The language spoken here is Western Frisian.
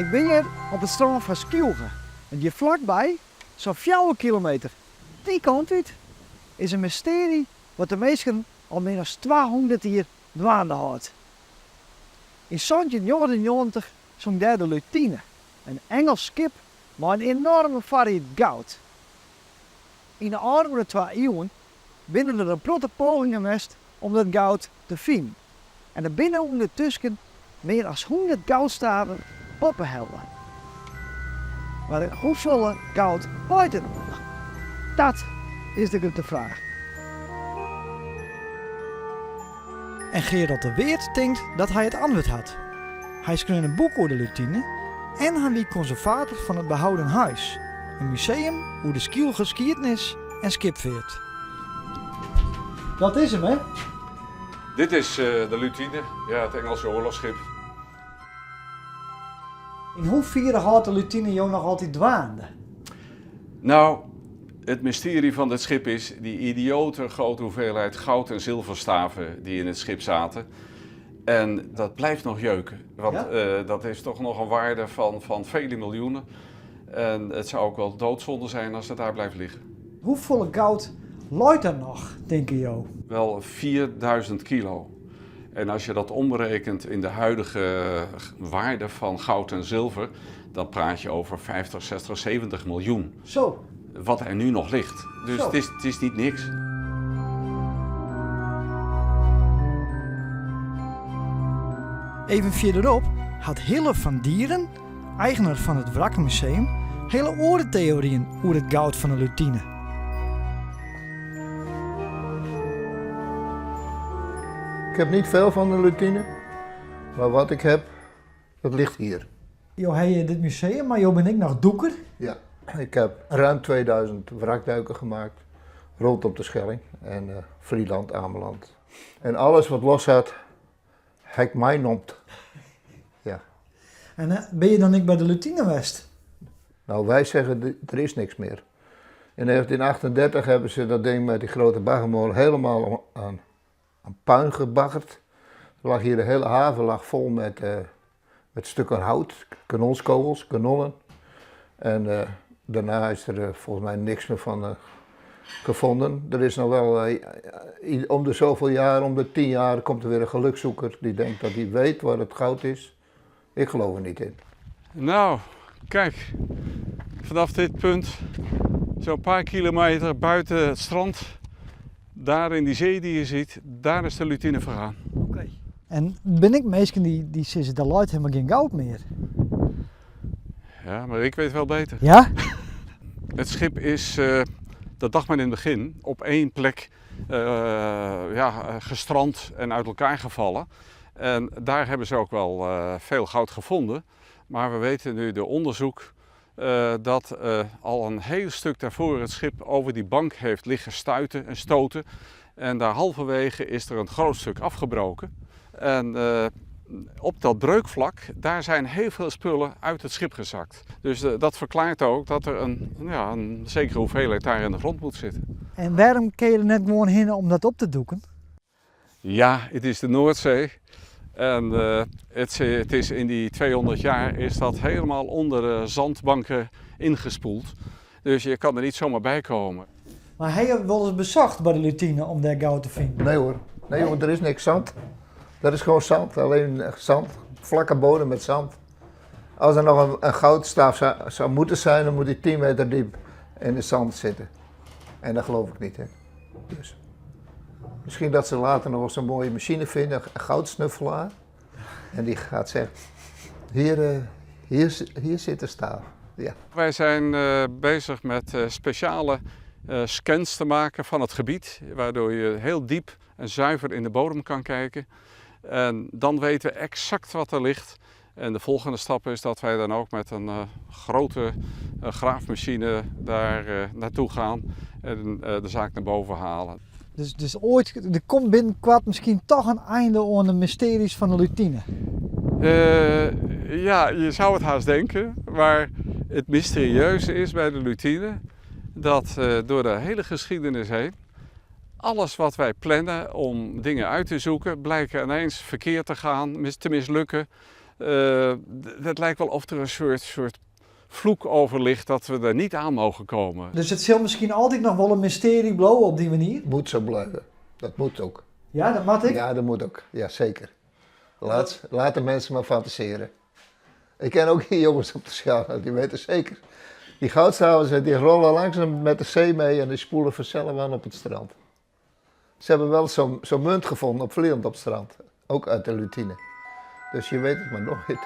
Ik bin hjir op it strân fan Skylge en hjir flakby, sa'n fjouwer kilometer dy kant út, is in mystearje wat de minsken al mear as 200 jier dwaande hâldt. Yn 1799 sonk dêr de Lutine, in Ingelsk skip mei in enoarme foarried goud. Yn de ôfrûne twa iuwen binne der in protte pogingen west om dat goud te finen en der binne ûndertusken mear as hûndert goudstaven boppe helle. Mar hoefolle goud leit der noch? Dat is de grutte fraach. En Gerald de Weerd tinkt dat hy it antwurd hat. Hy skreaun in boek oer de Lutine en hy wie konservator fan it Behouden Huis, in museum oer de Skylger skiednis en skipfeart. Dat is 'm, hè? Dit is de Lutine, ja, it Ingelske oarlochsskip. Yn hoefiere hâldt de Lutine jo noch altyd dwaande? Nou, it mystearje fan dit skip is die idiote grote hoeveelheid goud en zilverstaven die in het schip zaten. En dat blijft nog jeuken, want ja? dat is toch nog een waarde van vele miljoenen. En het zou ook wel doodzonde zijn als het daar blijft liggen. Hoefolle goud leit der noch, tinke jo? Wel 4000 kilo. En als je dat omrekent in de huidige waarde van goud en zilver, dan praat je over 50, 60, 70 miljoen. Zo. Wat er nu nog ligt. Dus het is niet niks. Even fierderop hat Hille van Dieren, eigener fan it Wrakkenmuseum, hiele oare teoryen oer it goud fan de Lutine. Ik heb niet veel van de Lutine, maar wat ik heb, dat ligt hier. Jo hawwe dit museum, mar jo binne ek noch dûker? Ja, ik heb ruim 2000 wrakduiken gemaakt rondom de Schelling en Vlieland, Ameland. En alles wat los zat, heb ik meinomd. Ja. En binne je dan ek by de Lutine west? Nou, wij zeggen, er is niks meer. In 1938 hebben ze dat ding met die grote baggermolen helemaal aan puin gebaggerd. Er lag hier de hele haven lag vol met stukken hout, kanonskogels, kanonnen. En daarna is er volgens mij niks meer van gevonden. Er is nog wel, om de zoveel jaar, om de 10 jaar, komt er weer een gelukzoeker die denkt dat hij weet waar het goud is. Ik geloof er niet in. Nou, kijk, vanaf dit punt, zo'n paar kilometer buiten het strand, daar in die zee die je ziet, daar is de Lutine vergaan. Oké. En binne ek minsken dy't sizze, der leit hielendal gjin goud mear? Ja, maar ik weet wel beter. Ja? Het schip is, dat dacht men in het begin, op één plek ja, gestrand en uit elkaar gevallen. En daar hebben ze ook wel veel goud gevonden. Maar we weten nu door onderzoek dat al een heel stuk daarvoor het schip over die bank heeft liggen stuiten en stoten. En daar halverwege is er een groot stuk afgebroken. En op dat breukvlak, daar zijn heel veel spullen uit het schip gezakt. Dus dat verklaart ook dat er ja, een zekere hoeveelheid daar in de grond moet zitten. En wêrom kinne je der net gewoan hinne om dat op te dûken? Ja, het is de Noordzee. En het is in die 200 jaar is dat helemaal onder de zandbanken ingespoeld. Dus je kan er niet zomaar bij komen. Mar ha je wolris besocht by de Lutine om dêr goud te finen? Nee hoor, nee, want er is niks zand. Dat is gewoon zand, alleen zand, vlakke bodem met zand. Als er nog een goudstaaf zou moeten zijn, dan moet die 10 meter diep in de zand zitten. En daar geloof ik niet in. Dus. Misschien dat ze later nog eens een mooie machine vinden, een goudsnuffelaar. En die gaat zeggen, hier zit de staaf. Ja. Wij zijn bezig met speciale scans te maken van het gebied, waardoor je heel diep en zuiver in de bodem kan kijken. En dan weten we exact wat er ligt. En de volgende stap is dat wij dan ook met een grote graafmachine daar naartoe gaan en de zaak naar boven halen. Dus oait, der komt binnenkoart miskien toch in ein oan de mystearjes fan de Lutine? Ja, je zou het haast denken, maar het mysterieuze is bij de Lutine dat door de hele geschiedenis heen alles wat wij plannen om dingen uit te zoeken, blijken ineens verkeerd te gaan, te mislukken. Het lijkt wel of er een soort, soort vloek over ligt dat we er niet aan mogen komen. Dus it sil miskien altyd noch wol in mystearje bliuwe op dy manier? Moet zo blijven. Dat moet ook. Ja, dat moat ek? Ja, dat moet ook. Ja, zeker. Laat, laat de mensen maar fantaseren. Ik ken ook hier jongens op de schaal, die weten zeker. Die goudstavers die rollen langzaam met de zee mee en die spoelen vanzelf aan op het strand. Ze hebben wel zo'n zo'n munt gevonden op Vlieland op het strand. Ook uit de Lutine. Dus je weet het maar nooit.